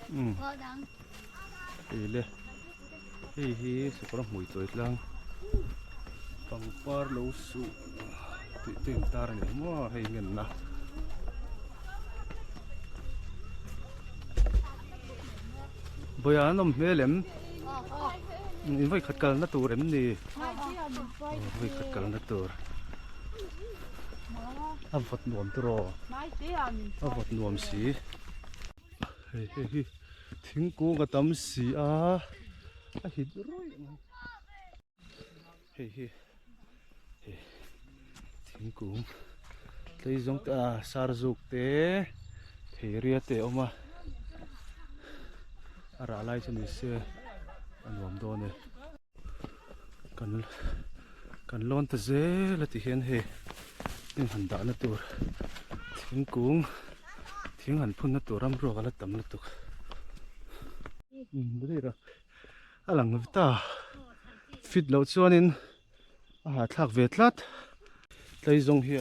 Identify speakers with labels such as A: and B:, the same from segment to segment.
A: Umm hei le hei hi sakawr hmui chawi tlang pangpar lo suh tih te in tar a ni maw hei ngenna. Vawiah an awm hmel em? In vawi khat kalna tur em ni? Vawi khat kalna tur. A vawt nuam tiraw? A vawt nuam si. Hei hei hi thingkung a tam si a, a hit ruih mai. Hei hi hei thingkung tlei zawng te ah sarzuk te theiria te a awm a a rah lai chu ni se a nuam dawn e kan kan lawn ta zel a ti hian hei heng han dahna tur thingkung thing han phunna tur ram ruak a la tam lutuk a lang ta fit loh chuanin a hahthlak ve tlat tlei zawng hi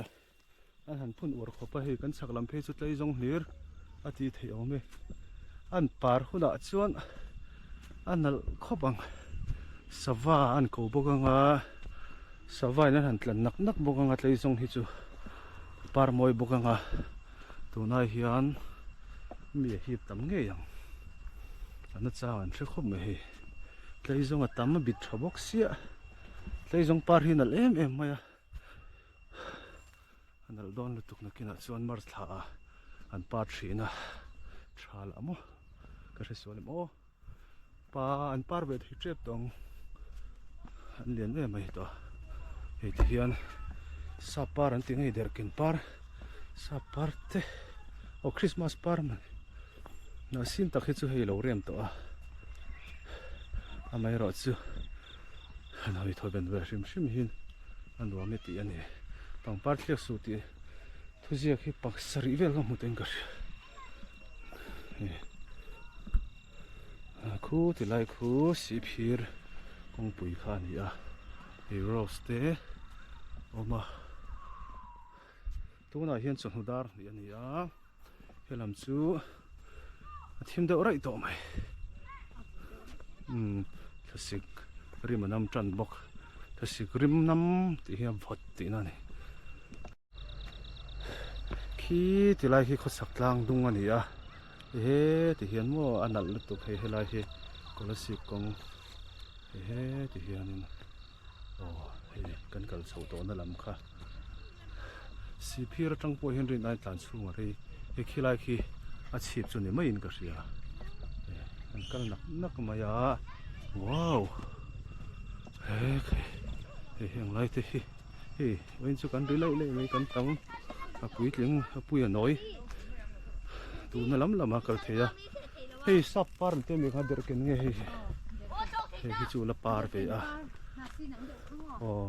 A: an han phun uar khawp a hei kan chhak lam phei chu tlei zawng hlir a tih theih awm e an par hunah chuan a nalh khawp ang sava an ko bawk anga sava in an han tlan nak nak bawk anga tlei zawng hi chu par mawi bawk anga tunah hian mi a hip tam ngei ang. A na chang an hre khawp mai hei tleizawng a tam a bit tha bawk sia tleizawng par hi a nalh em em mai a a nalh dawn lutuk nakinah chuan mar thla ah an par thin a tha lah maw ka hre sual em aw pa an par ve thei tep tawh ang an lian em mai tawh hei ti hian sap par an ti ngei derhken par sap par te aw christmas par mai. Hnah sin tak hi chu hei lo rem tawh a amaherawh chu han hawi thaw ben ve hrim hrim hian a nuam e tih a ni pangpar thliak suh tih thuziak hi pasarih vel ka hmu tawhin ka hria khu ti lai khu sihphir kawngpui kha a ni a hei rose te a awm a tunah hian chawhnu dar hnih a ni a. Helam chu a thim deuh raih tawh mai umm thlasik rim a nam tan bawk thlasik rim nam tih hi a vawt tihna a ni khi ti lai khi khawchhak tlang dung a ni a ehe ti hian maw a nalh lutuk hei helai hi kolasib kawng ehe ti hianin aw hei kan kal chho tawhna lam kha. Sihphir atang pawh hian rin ain tlan chhung a rei hei khilai khi a chhip chu ni maiin ka hria an kal nak nak mai a wow he hei heng lai te hi hei vawiin chu kan ri laih laih mai kan tam a puitling a pui a nawi tuna lam lam a kal thei a hei sap par ang te mi kha derh ken nge hei hei hi chu la par ve a aw.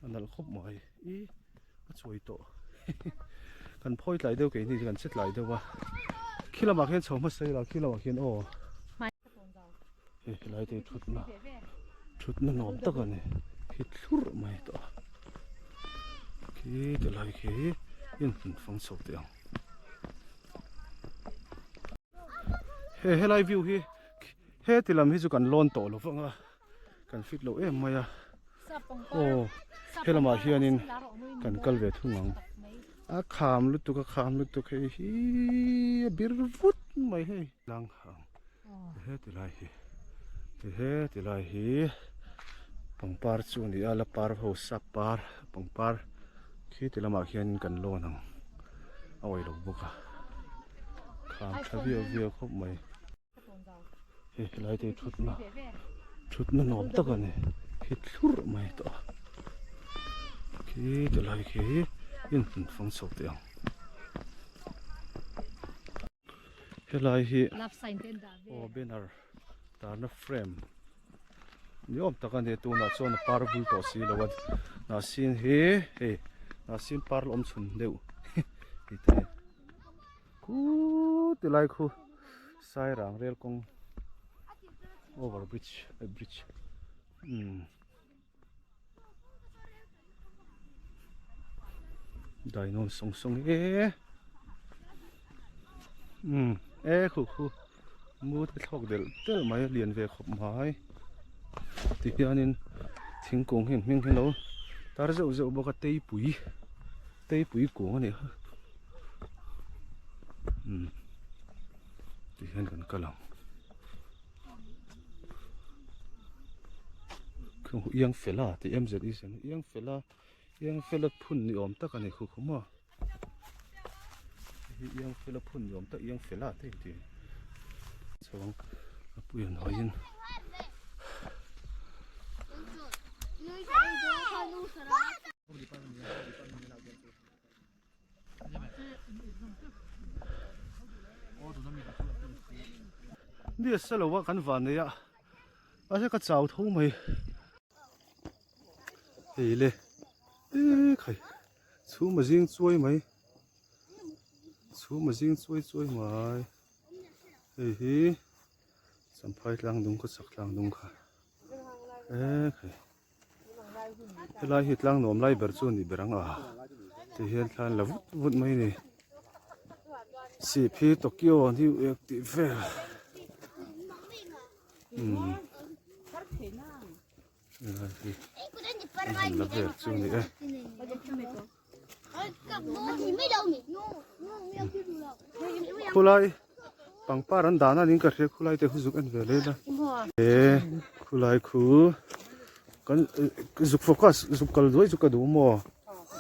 A: A nalh khawp mai i a chuai tawh kan phawi tlai deuh keini chu kan che tlai deuh a khi lamah khian chho hmasa ila khi lamah khian aw hei helai te hi thutna thutna nuam tak a ni khi thlurh mai tawh a khi ti lai khi in han fang chho teh ang he helai view hi he ti lam hi chu kan lawn tawh lo vang a. Kan fit loh em mai a aw helamah hianin kan kal ve thung ang a kham lutuk a kham lutuk hei hi a bir vut mai hei tlang ang he ti lai hi he ti lai hi pangpar chu a ni a la par ho sap par pangpar khi ti lamah hian kan lawn ang a awih lo bawk a kham tha viau viau khawp mai. Hei helai te hi thutna thutna nuam tak a ni khi thlurh mai tawh a khi ti lai khi in han fang chho teh ang helai hi aw banner tarna frame ni awm tak a ni tunah chuan a par vul tawh si lo a hnahsin hi hei hnahsin par la awm chhun deuh hei te. Khu ti lai khu Sairang rel kawng over bridge eh bridge umm dainawn sawng sawng e. Umm e khu khu mu te thlawk delh delh mai a lian ve khawp mai ti hianin thingkung hi an hming hi lo tar zeuh zeuh bawk a teipui teipui kung a nih kha umm ti hian kan kal ang iang fela tih em zet i iang fela. Iang fela phun ni awm tak a ni khu khu maw hei hi iang fela phun ni awm tak iang fela te in ti chuang a pui an hawiin Ni a sa lo a kan van nei a a ka chau tho mai. Hei le e khai chhum a zing chuai mai chhum a zing chuai chuai mai hei hi champhai tlang dung khaw chak tlang dung kha e khai helai hi tlang nuam lai ber chu a nih ber ang a ti hian thla an la vut vut mai a ni sip hi Tokyo new ek tih vel. Umm helai hi an han la vel chu a ni e. Khulai pangpar an dan a ning ka hria khulai te khu zuk en ve leh ila e khulai khu kan zuk focus zuk kal duai chu ka duh maw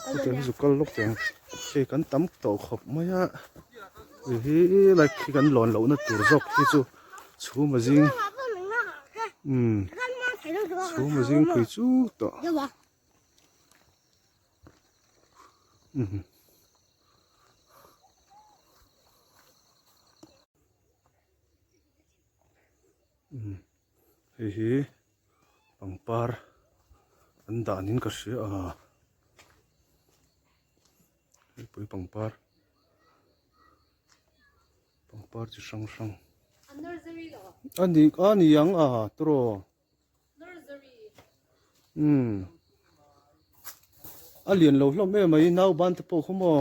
A: chutiang hi zuk kal lawk teh ang hei kan tam tawh khawp mai a hi like hi kan lawn lohna tur zawk hi chu. Chhum a zing umm chhum a zing phui chuk tawh umm umm hei hi pangpar an danin ka hria a heipui pangpar. Pangpar chi hrang hrang. A ni a ni ang a tawraw. Umm a lian lo hlawm em mai nau ban te pawh khaw maw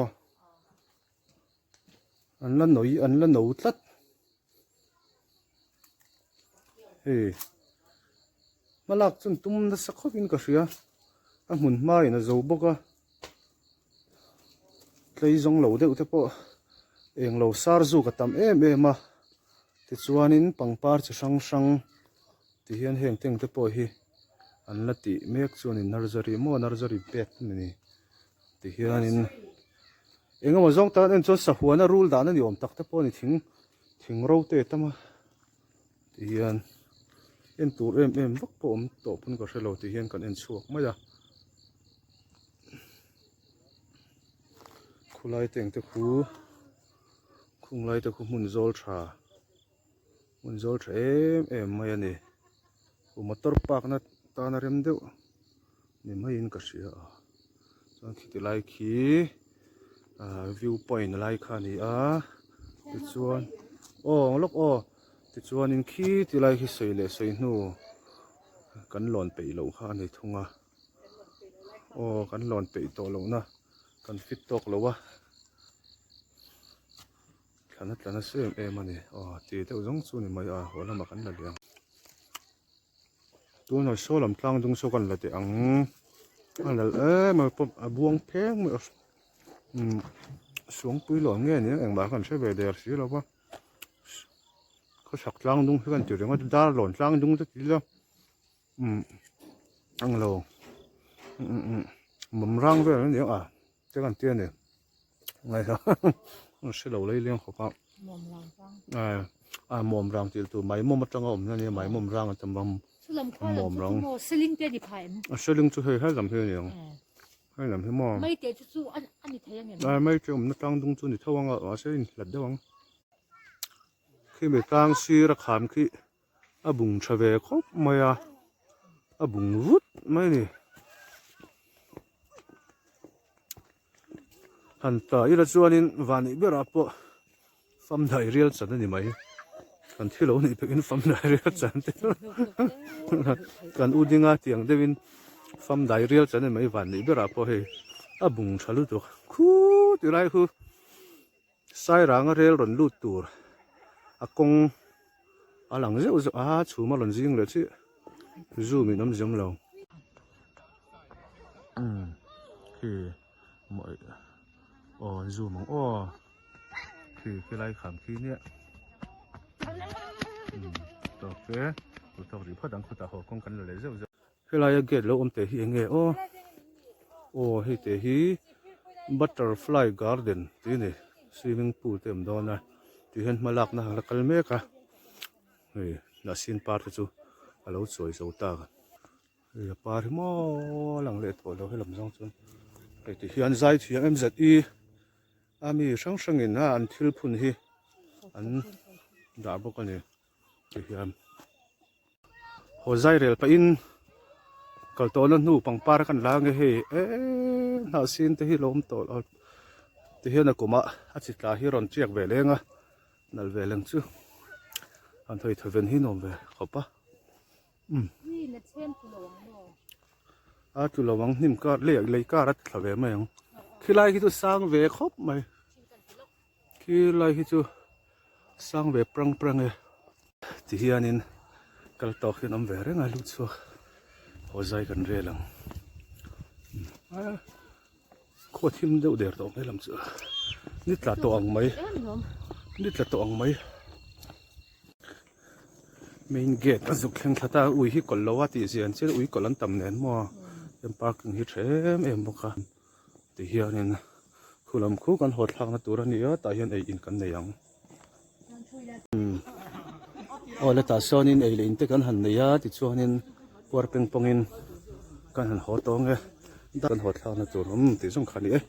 A: an la nawi an la no tlat hei hmalak chuan tum nasa khawp in ka hria a hmun hma in a zo bawk a. Tlei zawng lo deuh te pawh eng lo sar zuk a tam em em a tichuanin pangpar chi hrang hrang ti hian heng teng te pawh hi an la tih mek chu a ni nursery maw nursery bed a ni ti hianin eng emaw zawng tan en chuan sahuana rul dan a ni awm tak te pawh a ni thing thing ro te a tam a ti hian en tur em em vak pawh awm tawh pawn ka hrelo ti hian kan en chhuak mai a. Khulai te engte khu khung lai te khu hmun zawl tha hmun zawl tha em em mai a ni motor park na tana rem deuh ni maiin ka hria a chuan khiti lai khi ah view point lai kha a ni a tichuan aw lawk aw tichuanin khi ti lai khi sawi leh sawi hnu kan lawn peih loh kha a ni thung a. Aw kan lawn peih tawh loh na kan fit tawk lo a thlana tla nasa em em a ni aw ti deuh zawng chu ni mai a haw lamah kan la leh ang tunah saw lam tlang dung saw kan la teh ang a lal em a pawp a buang pheng mai a umm suangpui lo ang nge ni ang engmah kan hre ve der si lo va khawchhak tlang dung hi kan ti ringawt dar lawn tlang dung te ti ila. Umm ang lo umm umm mawm rang vel a ni ang a te kan tia ni ngaihla an hre lo lei leng khawp a a mawm rang tih tur mai mawm atanga awm na nia mai mawm rang a tam ram mawm rang a seling chu hei hellam hi a ni ang hellam hi maw
B: mai te chu chu a ni thei ang
A: em mai te awmna tlang dung chu ni tho ang a mahse a inhlat deuh ang khimi tlang sir a kham khi A bung tha ve khawp mai a, a bung vut mai a ni. Han ta ila chuanin vanneih berah pawh famdai rial chan a ni mai. Kan thil lo nih pek in famdai rial chan te kan u dinga tiang deuhin famdai rial chan a ni mai vanneih berah pawh hei a bung tha lutuk khu ti lai khu. Sairanga rel rawn lut tur a kawng a lang zeuh zeuh a chhum a rawn zing leh chiah zoom in awm zem lo. Umm khi mawi aw an zoom ang aw khi khi lai kham khi nia umm tawk e tawk rih phawt ang khawtah haw kawng kan la leh zeuh zeuh. Helaia gate lo awm teh hi eng nge aw? Aw hei teh hi butterfly garden tih a ni swimming pool te a awm dawn a tih hian hma lakna a la kal mek a hei hnahsin par te chu a lo chuai zo ta hei a par hi maw a lang leh tawh lo helam zawng chuan hei ti hian zai thiam em zet i a mi hrang hrangin a an thil phun hi an dah bawk a ni ti hian. Haw zai rel pahin kal tawhna hnu pangpar kan la ange hei eee hnah sin te hi lo awm tawh lo ti hian a kumah a chi tla hi a rawn tiak ve leng a nalh ve leng chu an thawi thaw ven hi nuam ve khawp a umm a tlu lo ang hnim kar lei lei kar a ti thla ve mai ang khilai khi chu sang ve khawp mai khilai hi chu sang ve prang prang e. Ti hianin kal tawk hian awm ve reng a lu chhuak haw zai kan rel ang a khua thim deuh der tawh mai lam chu ni tla tawh ang mai ni tla tawh ang mai main gate a zuk thleng thla ta ui hi kawlh lo a tih zia an chian ui kawlh an tam nen maw chuan parking hi tha em em bawk a ti hianin khu lam khu kan haw thlakna tur a ni a tah hian ei in kan nei ang. Aw le tah sawnin ei leh in te kan han nei a tichuanin puar peng pawngin kan han haw tawng e kan haw thlakna tur awm tih zawng kha a ni e.